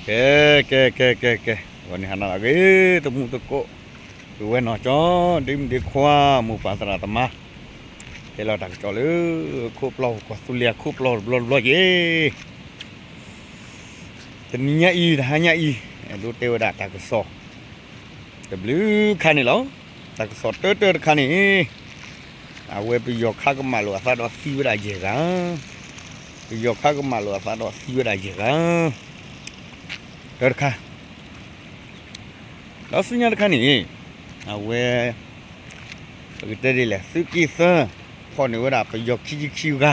ကဲ ကဲ ကဲ ကဲ ကဲ ဂီၤန့ၣ်ဟါနၤလီၤဂ့ၤ တမူတကိး ကဝဲနီၢ်ကၠီ ဒ့မုၣ်ဒ့ခွါ မိၢ်ပၢ်သရၣ်သမါ ဟဲလီၤတၢ်ကစီၣ်လၢ ခိၣ်ပျီ ကီၢ်သူလ့ၤခိၣ်ပျီတဘျီတဘျီက့ၤ တနံၤညါအံၤ တဟါညါအံၤ အဲၣ်ဒိးတဲဝဲဒၣ်တၢ်ကစီၣ် တဘျုးခါန့ၣ်လီၤ. တၢ်ကစီၣ်တၢတၢတခါန့ၣ် အဝဲပယီၤခးကမၣ်လိာ်အသးဒီးသံဝဲဒၣ်ယဲၢ်ဂၤ, ပယီၤခးကမၣ်လိာ်အသးဒီးသံဝဲဒၣ်ယဲၢ်ဂၤ တၢတခါ ဒီးဆူညါတခါန့ၣ် အဝဲ ပကတဲဒ်လဲၣ် သုးက့သၢ ဖီၣ်န့ၢ်ဝဲဒၣ်ပယီၤခံဆံခံ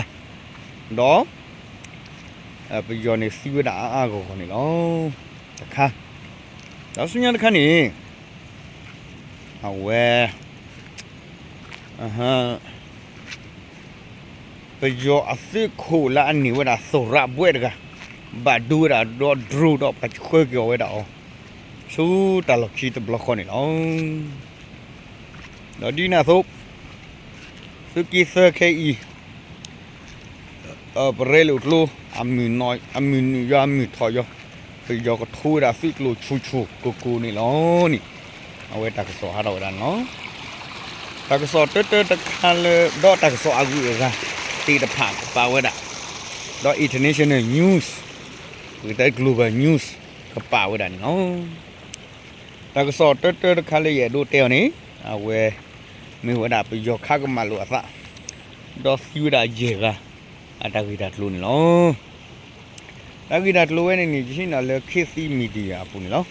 ဂၤ ဒီး ပယီၤန့ၣ်သံဝဲဒၣ်အါအါဂီၢ်ဂီၢ်န့ၣ်လီၤ. တခါ ဒီးဆူညါတခါန့ၣ် အဝဲ ပယီၤအသုးခိၣ်လၢအန့ၢ်ဝဲဒၣ်သရၣ်ဘှဲၣ်တဂၤ ဘၣ်ဒိဝဲဒၣ်ဒီး drone ဒီးပှၤဆှၢက့ၤအီၤဝဲဒၣ်အီၤ ဆူတၢ်လီၢ်ခံတဘျီဃီန့ၣ်လီၤ. ဒီးဒ်န့ၣ်အသိး သုးက့သၢခဲအံၤ ပရဲလိာ်ကျိ အမုၢ်နုာ်ယီၤအမုၢ်ထီၣ်ယီၤ ပယီၤကထိဝဲဒၣ်သုးကျိၤဆူၣ်ဆူၣ်ကိၢ်ကိၢ်န့ၣ်လီၤန့ၣ် အဝဲတၢ်ကစီၣ်ဟးထီၣ်ဝဲဒၣ်န့ၣ်လီၤ. တၢ်ကစီၣ်တၢတၢတခါလၢ ဒီးတၢ်ကစီၣ်အဂုၤအဂၤသ့ၣ်တဖၣ်ကပာ်ဝဲဒၣ် ဒီး international news ပကတဲ global news ကပာ်ဝဲဒၣ်န့ၣ်လီၤ. တၢ်ကစီၣ်တၢတၢတခါလၢယအဲၣ်ဒိးတဲအီၤန့ၣ် အဝဲ မ့ၢ်ဝဲဒၣ်ပယီၤခးကမၣ်လိာ်အသး ဒီးသံဝဲဒၣ်ယဲၢ်ဂၤ အတၢ်ဂ့ၢ်တၢ်ကျိၤန့ၣ်လီၤ. တၢ်ဂ့ၢ်တၢ်ကျိၤဝဲန့ၣ်န့ၣ် ယဟံးန့ၢ်လၢ ခေတ်သစ် Media အပူၤန့ၣ်လီၤ.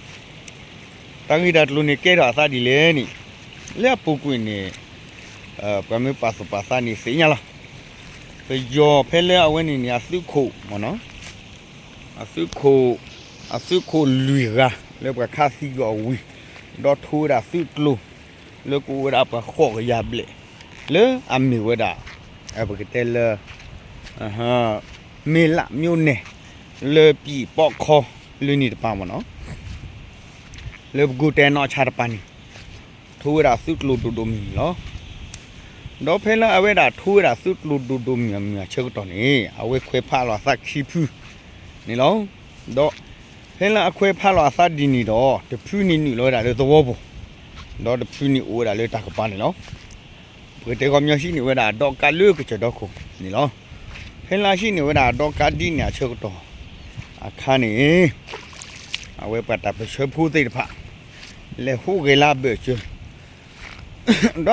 တၢ်ဂ့ၢ်တၢ်ကျိၤန့ၣ်ကဲထီၣ်အသးဒ်လဲၣ်န့ၣ် လၢအပူၤကွံာ်န့ၣ် ပှၤမ့ၢ်ပာ်သူၣ်ပာ်သးန့ၣ်သ့ၣ်ညါလီၤ. ပယီၤဖဲလၢအဝဲန့ၣ်န့ၣ် အသုးခိၣ်မ့ၢ်နီၤ အသုးခိၣ် အသုးခိၣ်လွံၢ်ဂၤ လၢပှၤခးသံကွံာ်အီၤဝံၤ ဒီးထိဝဲဒၣ်သုးကျိၤ လၢကအိၣ်ဝဲဒၣ်ပှၤဃိးကယၤဘျဲၣ် လၢအမ့ၢ်ဝဲဒၣ် ပကတဲလၢ မ့ၢ်လးမျိးနဲၣ် လၢပံၣ်ပီၣ်ခီ လၢန့ၣ်တပၤမ့ၢ်နီၤ လၢပကူၣ်တဲနီၢ်ဆါတပၤန့ၣ် ထိဝဲဒၣ်သုးကျိၤဒိၣ်ဒိၣ်မုၢ်မုၢ်လီၤ. ဒီးဖဲလၢအဝဲဒၣ်ထိဝဲဒၣ်သုးကျိၤဒိၣ်ဒိၣ်မုၢ်မုၢ်အဆၢကတီၢ်န့ၣ် အဝဲခွဲးဖးလီၤအသးခံဖုန့ၣ်လီၤ. ဒီးဖဲလၢအခွဲးဖးလီၤအသးဒ်န့ၣ်ဒီး တဖုန့ၣ်နုာ်လီၤဝဲဒၣ်လၢသဝီပူၤ, ဒီးတဖုန့ၣ်အိၣ်ဝဲဒၣ်လၢတၢ်ကပၤန့ၣ်လီၤ. ပကတဲခီပညီဟံးန့ၢ်ဝဲဒၣ် ဒီးကးလၢကစၢၢ်ဒီခိၣ်န့ၣ်လီၤ. ဖဲလၢဟံးန့ၢ်ဝဲဒၣ်ဒီးကးဒ်န့ၣ်အဆၢကတီၢ်အခါန့ၣ် အဝဲပှၤတၢ်ပၢၢ်ဆၢဖိသ့ၣ်တဖၣ် လဲၤဟူးဂဲၤလၢအဘၢၣ်စၢၤ ဒီး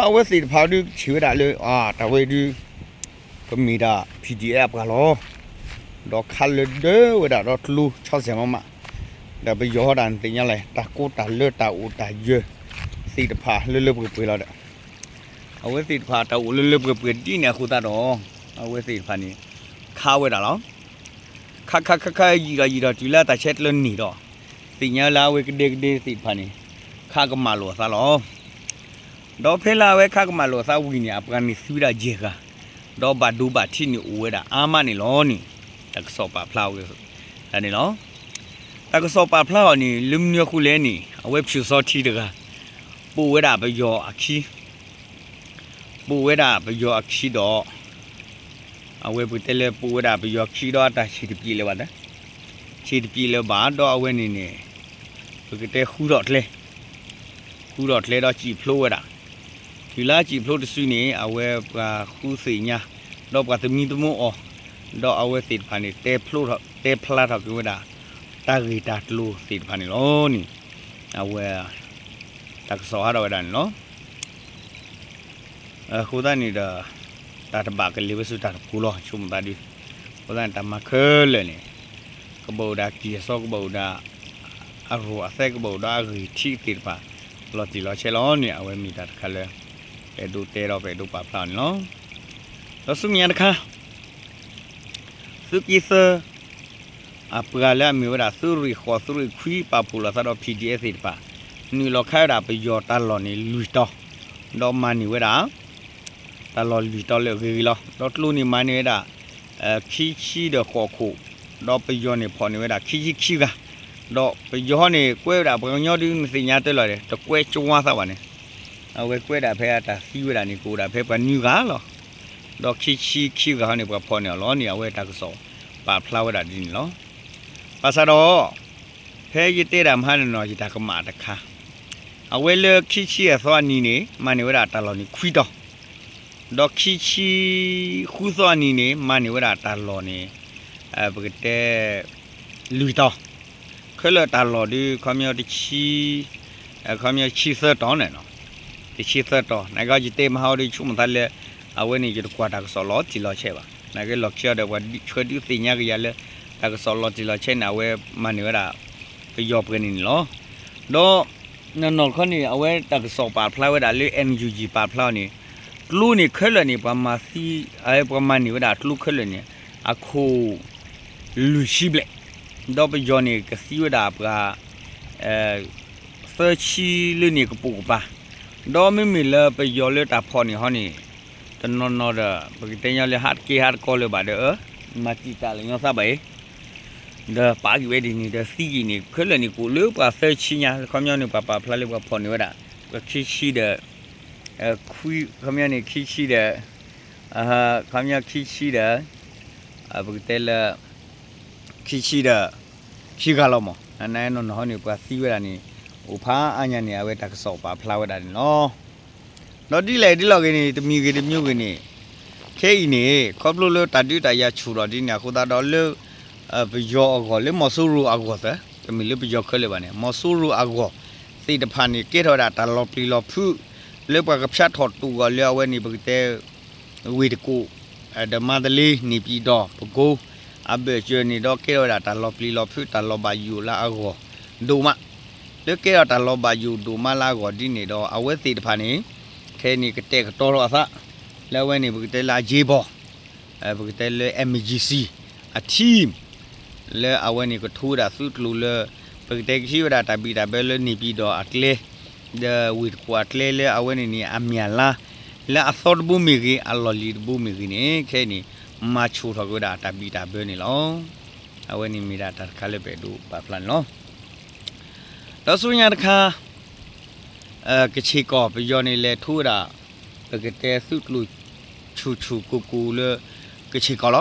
အဝဲသ့ၣ်တဖၣ်ဒုးထံၣ်ဝဲဒၣ်လၢ အတၢ်ဝဲဒုး ပမ့ၢ်ဒၣ် PDF အပှၤလီၤ. ဒီးခးလၢဒၢဝဲဒၣ်ဒီးကျိဆီစဲၣ်မးမး, ဒီးပယီၤဟီဒၣ်နသ့ၣ်ညါလဲၣ် တၢ်ကိးတၢ်လၢတၢ်အိၣ်တၢ်ယၢၤသ့ၣ်တဖၣ်လၢလၢပှဲၤပှဲၤလီၤဒီး အဝဲသ့ၣ်တဖၣ်တၢ်အိၣ်လၢလၢပှဲၤပှဲၤဒ်န့ၣ်အဃိသတးဒီး အဝဲသ့ၣ်တဖၣ်န့ၣ် ခးဝဲဒၣ်လီၤ. ခးခးခးခးယံာ်ဒီးယံာ်ဒီးတုၤလၢအတၢ်ဆဲးကျၢန့ၢ်ဒီး သ့ၣ်ညါလၢအဝဲကဒဲကဒဲသ့ၣ်တဖၣ်န့ၣ် ခးကမၣ်လိာ်အသးလီၤ. ဒီးဖဲလၢအဝဲခးကမၣ်လိာ်အသးဝံၤန့ၣ် အပှၤန့ၣ်သံဝဲဒၣ်ယဲၢ်ဂၤ, ဒီးဘၣ်ဒိဘၣ်ထံးန့ၣ်အိၣ်ဝဲဒၣ်အါမးန့ၣ်လီၤန့ၣ် တၢ်ကစီၣ်ပာ်ဖျါဝဲဒၣ်န့ၣ်လီၤ. တၢ်ကစီၣ်ပာ်ဖျါအီၤန့ၣ် လၢမနုၤအဃိလဲၣ်န့ၣ် အဝဲဖၠူၣ်စီထံတဂၤ ပိာ်ဝဲဒၣ်ပယီၤအခံ ပိာ်ဝဲဒၣ်ပယီၤအခံဒီး အဝဲပကတဲလၢပိာ်ဝဲဒၣ်ပယီၤခံဒီးအတၢ်ဆံၣ်တပျံၤလၢၤဘၣ်, ဆံၣ်တပျံၤလၢၤဘၣ်ဒီးအဝဲန့ၣ်န့ၣ် ပကတဲဃုထီၣ်ကျဲ, ဃုထီၣ်ကျဲဒီးစံၣ်ဖျိဝဲဒၣ်, တုၤလၢအစံၣ်ဖျိတစုန့ၣ် အဝဲပှၤဃုသ့ၣ်ညါ ဒီးပှၤသမံသမိးအီၤ, ဒီးအဝဲသ့ၣ်တဖၣ်န့ၣ် တဲဖျါထီၣ်က့ၤဝဲဒၣ် တၢ်ဂ့ၢ်တၢ်ကျိၤသ့ၣ်တဖၣ်န့ၣ်လီၤန့ၣ် အဝဲ တၢ်ကစီၣ်ဟးထီၣ်ဝဲဒၣ်န့ၣ်လီၤ. အဃိသတးန့ၣ်ဒီး တၢ်တဘၣ်ကလဲၤဝဲဆူတၢ်တပူၤလီၤ ဆိကမိၣ်သးဒုး, အဃိသတးန့ၣ် တၢ်မၤခဲလၢာ်န့ၣ် ကဘၣ်အိၣ်ဒၣ်ကံၢ်အစီ ကဘၣ်အိၣ်ဒၣ် အရိၣ်အသဲ ကဘၣ်အိၣ်ဒီးအဂံၢ်ထံးသ့ၣ်တဖၣ် လီၤတံၢ်လီၤဆဲးလီၤန့ၣ် အဝဲမ့ၢ်တၢ်တခါလၢ ပအဲၣ်ဒိးတဲဒီးပအဲၣ်ဒိးပာ်ဖျါအီၤန့ၣ်လီၤ. ဒီးဆူမဲာ်ညါတခါ သုးက့သၢ အပှၤလၢအမ့ၢ်ဝဲဒၣ် သုးရ့ၣ်ဃိး သုးရ့ၣ်ခွံ ပာ်ဖှိၣ်လိာ်သးဒီး PDF သ့ၣ်တဖၣ် နုာ်လီၤခးဝဲဒၣ်ပယီၤတၢ်လီၢ်န့ၣ်လွံၢ်တီၤ, ဒီးမၤန့ၢ်ဝဲဒၣ် တၢ်လီၢ်လွံၢ်တီၤလၢအဂ့ၤဂ့ၤလီၤ. ဒီးကျိန့ၣ်မၤန့ၢ်ဝဲဒၣ် ခံဆံဒီးဃိးခိၣ်, ဒီးပယီၤန့ၣ်ဖီၣ်န့ၢ်ဝဲဒၣ်ခံဆံခံဂၤ, ဒီးပယီၤဟီန့ၣ် ကွဲးဝဲဒၣ်ပှၤကညီဒုး နသ့ၣ်ညါတၢ်လီၤဒီး တကွဲးကဝါသးဘၣ်န့ၣ်, အဝဲကွဲးဒၣ်ဖဲအတၢ်သံဝဲဒၣ်န့ၣ် ကအိၣ်ဒၣ်ဖဲပှၤနွံဂၤလီၤ. ဒီးခံဆံခံဂၤဟီန့ၣ် ပှၤဖီၣ်န့ၢ်အီၤလီၤန့ၣ် အဝဲတၢ်ကစီၣ်ပာ်ဖျါဝဲဒၣ်ဒ်န့ၣ်လီၤ. ဘၣ်ဆၣ်ဒီး ဖဲယတဲဒၣ်မဟါတနီၤ ယတၢ်ကမၣ်တခါ, အဝဲလၢခံဆံအသီအနံၤန့ၣ် မၤန့ၢ်ဝဲဒၣ်တၢ်လီၢ်န့ၣ်ခွံတီၤ, ဒီးခံဆံဃုသီအနံၤန့ၣ် မၤန့ၢ်ဝဲဒၣ်တၢ်လီၢ်န့ၣ် ပကတဲ လွံၢ်တီၤ, ခဲလၢာ်တၢ်လီၢ်ဒုး ခီပညီတဆံ ခီပညီတဆံသၢတီၤန့ၣ်နီၤ, တဆံသၢတီၤ နာ်က့ယတဲမဟါအီၤဒီး ယဆိကမိၣ်သးလၢ အဝဲန့ၣ်ယတကွၢ်တၢ်ကစီၣ်လီၤတံၢ်လီၤဆဲးဘၣ်. နာ်က့လီၢ်ခံအီၤဒီး ပှၤဆှၢဒုးသ့ၣ်ညါကယၤလၢ တၢ်ကစီၣ်လီၤတံၢ်လီၤဆဲးန့ၣ် အဝဲမၤန့ၢ်ဝဲဒၣ် ပယီၤပှဲၤန့ၣ်န့ၣ်လီၤ. ဒီး နီၢ်နီၢ်တခီန့ၣ် အဝဲတၢ်ကစီၣ်ပာ်ဖျါဝဲဒၣ်လၢ NUG ပာ်ဖျါအီၤန့ၣ် ကျိန့ၣ်ခဲလၢာ်န့ၣ် ပှၤမၤသံ ပှၤမၤန့ၢ်ဝဲဒၣ်ကျိခဲလၢာ်န့ၣ် အခိၣ် လွံၢ်ဆံဘျဲၣ်, ဒီးပယီၤန့ၣ်ကသံဝဲဒၣ်ပှၤ သၢဆံလၢန့ၣ်ကပိာ်ကပၤ, ဒီးမ့မ့ၢ်လၢပယီၤလၢတၢ်ဖီၣ်န့ၢ်ဟီန့ၣ် တနီၤနီၤဒီး ပကတဲညီလၢဟးတက့ၢ်ဟးတကီလၢၤဘၣ်ဒီး မၤတံာ်တာ်လၢာ်ညီသးဘၣ်အံၤ ဒီးပာ်က့ၤဝဲဒ်န့ၣ် ဒီးသံက့ၤန့ၣ် ခဲလၢာ်န့ၣ် ကအိၣ်လၢပှၤသၢဆံညါ, ခီပညီန့ၣ် ပှၤပာ်ဖျါလၢပှၤဖီၣ်န့ၢ်ဝဲဒၣ် ပှၤခံဆံဒီး ခွံ ခီပညီန့ၣ် ခံဆံဒီး ခီပညီခံဆံဒီး ပကတဲလၢ ခံဆံဒီး ခံဂၤလီၤမး, နနီၢ်နီၢ်ဟီန့ၣ် ပှၤသံဝဲဒၣ်န့ၣ် အိၣ်ဖးအါညါန့ၣ် အဝဲတၢ်ကစီၣ်ပာ်ဖျါဝဲဒၣ်န့ၣ်လီၤ. ဒီးဒ်လဲၣ်ဒ်လဲၣ်ဂ့ၤန့ၣ် တမံၤဂ့ၤတမံၤဂ့ၤန့ၣ် ခဲအံၤန့ၣ် ခီဖျိလၢတၢ်ဒုးတၢ်ယၤဆူၣ်ထီၣ်ဒ်န့ၣ်အဃိသတးဒီးလၢ ပယီၤအဂီၢ် လၢမီၤစိရိၤအဂီၢ်သၢ, တမ့ၢ်လၢပယီၤခဲလၢာ်ဘၣ်န့ၣ် မီၤစိရိၤအဂီၢ်သ့ၣ်တဖၣ်န့ၣ် ကဲထီၣ်ဝဲဒၣ်တၢ်လီၤပျံၤလီၤဖုး လၢပှၤကဖၠးထီၣ်တိာ်အဂီၢ်လၢအဝဲန့ၣ် ပကတဲ ဝ့ၢ်တကူၣ် ဒီးမါတလ့ န့ၣ်ပၠံၣ်တီၣ် ပကိ အဘၢၣ်စၢၤန့ၣ်ဒီး ကဲထီၣ်ဝဲဒၣ်တၢ်လီၤပျံၤလီၤဖုး တၢ်လီၤဘၣ်ယိၣ်လၢအဂီၢ်ဒိၣ်မး, လၢကဲထီၣ်တၢ်လီၤဘၣ်ယိၣ်ဒိၣ်မးလၢအဂီၢ်ဒ်န့ၣ်ဒီး အဝဲသ့ၣ်တဖၣ်န့ၣ် ခဲအံၤန့ၣ် ကတဲာ်ကတီၤထီၣ်အသး လၢအဝဲန့ၣ် ပကတဲလၢအယ့ဘီၢ် ပကတဲလၢ emergency အ team လၢအဝဲန့ၣ်ကထိဝဲဒၣ်သုးကျိၤလၢ ပကတဲကဟံးဝဲဒၣ်တၢ်ဘံၣ်တၢ်ဘၢလၢန့ၣ်ပၠံၣ်တီၣ်အကျဲ ဒီးဝ့ၢ်တကူၣ်အကျဲလၢအဝဲန့ၣ်န့ၣ် အမဲာ်လါ လၢအသီတဘိမ့ၢ်ဂ့ၤ အလီၢ်လံၤတဘိမ့ၢ်ဂ့ၤန့ၣ် ခဲအံၤန့ၣ် မၤဆူၣ်ထီၣ်က့ၤဝဲဒၣ်တၢ်ဘံၣ်တၢ်ဘၢန့ၣ်လီၤ. အဝဲန့ၣ်မ့ၢ်ဒၣ်တၢ်တခါလၢပအဲၣ်ဒိးပာ်ဖျါန့ၣ်လီၤ. ဒီးဆူညါတခါ ကဆ့ၣ်ကီၢ် ပယီၤန့ၣ်လဲၤထိဝဲဒၣ် ပကတဲသုးကျိၤ ဆူၣ်ဆူၣ်ကိၢ်ကိၢ်လၢ ကဆ့ၣ်ကီၢ်လီၤ.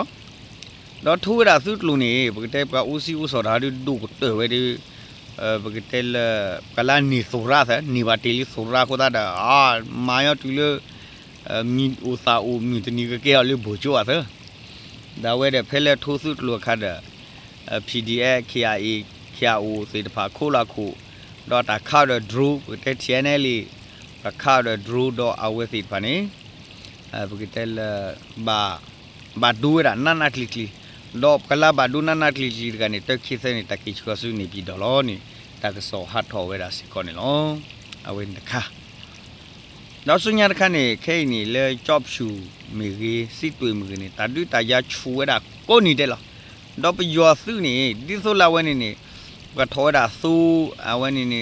ဒီးထိဝဲဒၣ်သုးကျိၤန့ၣ် ပကတဲပှၤအိၣ်စံၣ်အိၣ်စီၤတၢ်ဒုးဒိၣ်ကတၢၢ်ဝဲဒီး ပကတဲလၢ ပှၤလၢအန့ၢ်သိၣ်ရါသၢ န့ၢ်ဘၣ်တ့ၢ်လံသိၣ်ရါအဃိသတးဒီး မၤညီတုၤလၢ မံၤအိၣ်သၣ်အိၣ်မုၢ်တနံၤကကဲထီၣ်လၢဘိၣ်ကၠိအသၢ ဒီးအဝဲဒီးဖဲလၢထိသုးကျိၤအခါဒီး PDF, KIA, KIO သ့ၣ်တဖၣ်ခိၣ်လီၤခိၣ်, ဒီးတၢ်ခးအီၤဒီး drone ပကတဲ TNLA ပှၤခးအီၤဒီး drone ဒီးအဝဲသ့ၣ်တဖၣ်န့ၣ် ပကတဲလၢ ဘၣ်ဒိဝဲဒၣ်နးနးကျံၤကျံၤ, ဒီးပှၤလၢဘၣ်ဒိနးနးကျံၤကျံၤတဂၤန့ၣ် တၢ်ခံသၢန့ၣ် တၢ်က့ၤဆှၢဆူန့ၣ်ပၠံၣ်တီၣ်လီၤန့ၣ် တၢ်ကစီၣ်ဟးထီၣ်ဝဲဒၣ်စ့ၢ်ကီးန့ၣ်လီၤ. အဝဲန့ၣ်တခါ ဒီးဆူညါတခါန့ၣ် ခဲအံၤန့ၣ် လၢကၠီဖၠူၣ်မ့ၢ်ဂ့ၤ စံးတွ့ၣ်မ့ၢ်ဂ့ၤန့ၣ် တၢ်ဒုးတၢ်ယၤဆူၣ်ဝဲဒၣ်ကိးနံၤဒဲးလီၤ. ဒီးပယီၤသုးန့ၣ် ဒ်သိးလၢအဝဲန့ၣ်န့ၣ် ပှၤထီၣ်ဝဲဒၣ်သိ အဝဲန့ၣ်န့ၣ်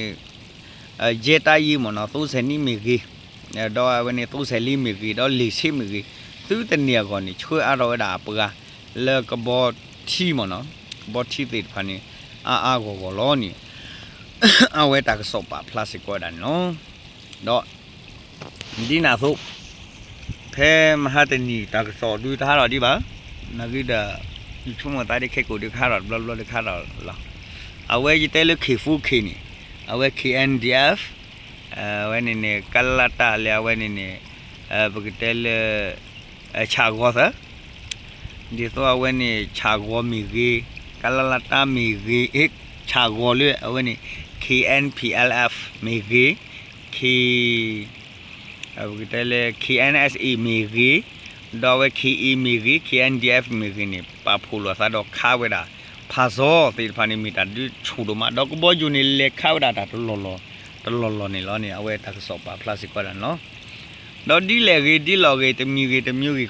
ယဲတၢ်ယံမ့ၢ်နီၤ သိဆဲးနံမ့ၢ်ဂ့ၤ, ဒီးအဝဲန့ၣ်သိဆဲးလံမ့ၢ်ဂ့ၤ ဒီးလ့ၣ်ဆ့မ့ၢ်ဂ့ၤ, သုတန့ၢ်အဂီၢ်န့ၣ် ဆှၢအါထီၣ်ဝဲဒၣ်အပှၤ လၢကဘီထံမ့ၢ်နီၤ, ကဘီထံသ့ၣ်တဖၣ်န့ၣ် အါအါဂီၢ်ဂီၢ်လီၤန့ၣ် အဝဲတၢ်ကစီၣ်ပာ်ဖျါစ့ၢ်ကီးဝဲဒၣ်န့ၣ်လီၤ. ဒီး ဒ်န့ၣ်အသိး ဖဲမဟါတနံၤတၢ်ကစီၣ်ဒုးတဟးထီၣ်ဒံးဘၣ်, နာ်ဂ့ၤဒီး ယဆိကမိၣ်သးဒ်ခဲကိာ်ဒုးကဟးထီၣ်တဘျီဘျီဒုးကဟးထီၣ်လီၤ. အဝဲယတဲလၢ K four K န့ၣ် အဝဲ K N D F အဝဲန့ၣ်န့ၣ် ကလလတၢ်လၢအဝဲန့ၣ်န့ၣ် ပကတဲလၢ ဆၣ်ဂီၤသၢ ဒ်သိးအဝဲန့ၣ် ဆၣ်ဂီၤမ့ၢ်ဂ့ၤ, ကလလတၢ်မ့ၢ်ဂ့ၤ, ဆၣ်ဂီၤလၢအဝဲန့ၣ် K N P L F မ့ၢ်ဂ့ၤ, K ပကတဲလၢ K N S A မ့ၢ်ဂ့ၤ, ဒီးအဝဲ K A မ့ၢ်ဂ့ၤ, K N D F မ့ၢ်ဂ့ၤန့ၣ် ပာ်ဖှိၣ်လိာ်သးဒီးခးဝဲဒၣ် ဖၣ်စီသ့ၣ်တဖၣ်န့ၣ် မ့ၢ်တၢ်ဒုးဆူၣ်ဒိၣ်မး ဒီးကဘီယူၤန့ၣ် လဲၤခးဝဲဒၣ်တၢ်တလီၢ်လီၢ် တလီၢ်လီၢ်န့ၣ်လီၤန့ၣ် အဝဲတၢ်ကစီၣ်ပာ်ဖျါစ့ၢ်ကီးဒၣ်န့ၣ်လီၤ. ဒီးဒ်လဲၣ်ဂ့ၤဒ်လဲၣ်ဂ့ၤ တမံၤဂ့ၤတမံၤဂ့ၤ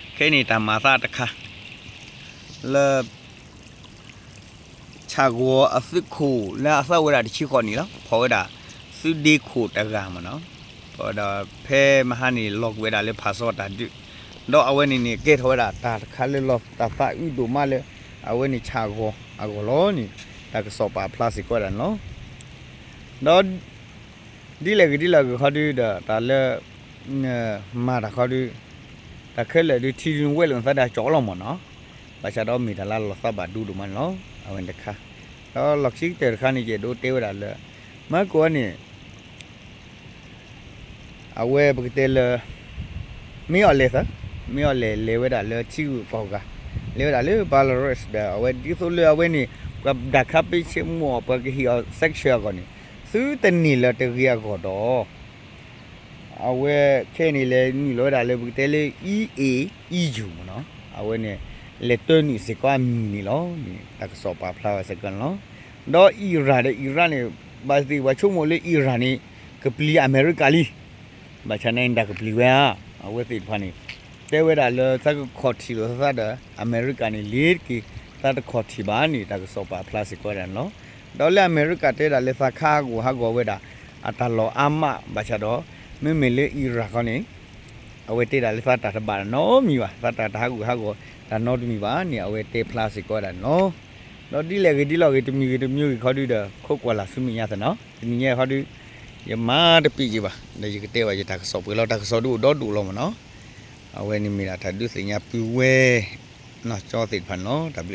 ခီန့ၣ် ခဲအံၤန့ၣ် တၢ်မၤသးတခါ လၢ ဆၣ်ဂီၤအသုးခိၣ်လၢအသၢဝဲဒၣ်တဆံဃိးနံၣ်လီၤ. ဖီၣ်ဝဲဒၣ်သုးဒ့ခိၣ်တဂၤမ့ၢ်နီၤ. ဒီးဖဲမဟါန့ၣ် လီၤကွံာ်ဝဲဒၣ်လၢဖၣ်စီတၢ်ဒုး, ဒီးအဝဲန့ၣ်န့ၣ် ကဲထီၣ်ဝဲဒၣ်တၢ်တခါလၢလီၤတၢ်သးအုးဒိၣ်မးလၢ အဝဲန့ၣ်ဆၣ်ဂီၤအဂီၢ်လီၤန့ၣ် တၢ်ကစီၣ်ပာ်ဖျါစ့ၢ်ကီးဝဲဒၣ်န့ၣ်လီၤ. ဒီး ဒ်လဲၣ်ဂ့ၤဒ်လဲၣ်ဂ့ၤခီဒုဒီး တၢ်လၢ မၤတၢ်ခီဒု တၢ်ခဲလၢာ်ဒု ထံဒုန့ၣ်ဝဲလိာ်သးဒီးကၠီလီၤမ့ၢ်နီၤ. ဘၣ်ဆၣ်ဒီးမ့ၢ်တၢ်လၢလီၤသးဘၣ်ဒိဒိၣ်မးန့ၣ်လီၤ. အဝဲန့ၣ်တခါ ဒီးလီၢ်ခံကတၢၢ်တခါန့ၣ် ယအဲၣ်ဒိးတဲဝဲဒၣ်လၢ မၢကိးန့ၣ် အဝဲပကတဲလၢ မ့ၢ်အီၤလဲၤသၢ, မ့ၢ်အီၤလဲၤလဲၤဝဲဒၣ်လၢထံဂုၤကီၢ်ဂၤ, လဲၤဝဲဒၣ်လၢ Belarus ဒီး အဝဲဒ်သိးလၢအဝဲန့ၣ် ပှၤဒၣ်ခါပ့ဆ့မိၢ်အီၤ ပှၤကဟ့ၣ်အီၤ sanction အဂီၢ်န့ၣ် သုတန့ၢ်လၢၤတဂ့ၤအဂီၢ်ဒီး အဝဲခဲအံၤန့ၣ် လဲၤနုာ်လီၤဝဲဒၣ်လၢပကတဲလၢ E A E U မ့ၢ်နီၤ, အဝဲန့ၣ် လဲၤတၢနုာ်စ့ၢ်ကီးအမံၤန့ၣ်လီၤ. တၢ်ကစီၣ်ပာ်ဖျါဝဲစ့ၢ်ကီးန့ၣ်လီၤ. ဒီး Iran ဒီး Iran န့ၣ် ဘၣ်သ့ၣ်ပှၤဆိကမိၣ်လၢ Iran န့ၣ် ကပျံၤအမဲရကၤလံ. ဘၣ်ဆၣ်န့ၣ် တၢ်ကပျံၤဝဲဧါ, အဝဲသ့ၣ်တဖၣ်န့ၣ် တဲဝဲဒၣ်လၢသးကခီၣ်ထံးလိာ်သးဒီး အမဲရကၤန့ၣ်လ့ၤတက့ၢ်, သးတခီၣ်ထံးဘၣ်န့ၣ် တၢ်ကစီၣ်ပာ်ဖျါစ့ၢ်ကီးဝဲဒၣ်န့ၣ်လီၤ. ဒီးလၢအမဲရကၤတဲဒၣ်လၢသးခးဟးဂီၤဟးဂီၤဝဲဒၣ် အတၢ်လီၢ်အါမးဘၣ်ဆၣ်ဒီး မ့မ့ၢ်လၢ Iran ခီန့ၣ် အဝဲတဲဒၣ်လၢသးတၢ်တဘၣ်နီတမံၤဘၣ်, သးတၢ်တဟးဂီၤဟးဂီၤတၢ်နီတမံၤဘၣ်န့ၣ် အဝဲတဲဖျါစ့ၢ်ကီးဝဲဒၣ်န့ၣ်လီၤ. ဒီးဒ်လဲၣ်ဂ့ၤဒ်လဲၣ်ဂ့ၤ တမံၤဂ့ၤတမံၤဂ့ၤခီဒုဒီး ခိးကွၢ်လၢ်ဆူမဲာ်ညါသ့ၣ်နီၤ, တနံၤညါခီဒု ယမၤတပ့ၢ်ယံၤဘၣ်, ဒီးယကတဲဘၣ်ယတၢ်ကစီၣ်ပှဲၤလီၤ, တၢ်ကစီၣ်ဒုအိၣ်ဒီဒူၣ်လီၤမ့ၢ်နီၤ. အဝဲန့ၣ်မ့ၢ်ဒၣ်တၢ်ဒုးသ့ၣ်ညါပုၢ်ဝဲၢ် နီၢ်ကၠီသ့ၣ်တဖၣ်န့ၣ်လီၤ. တၢ်ဘျုး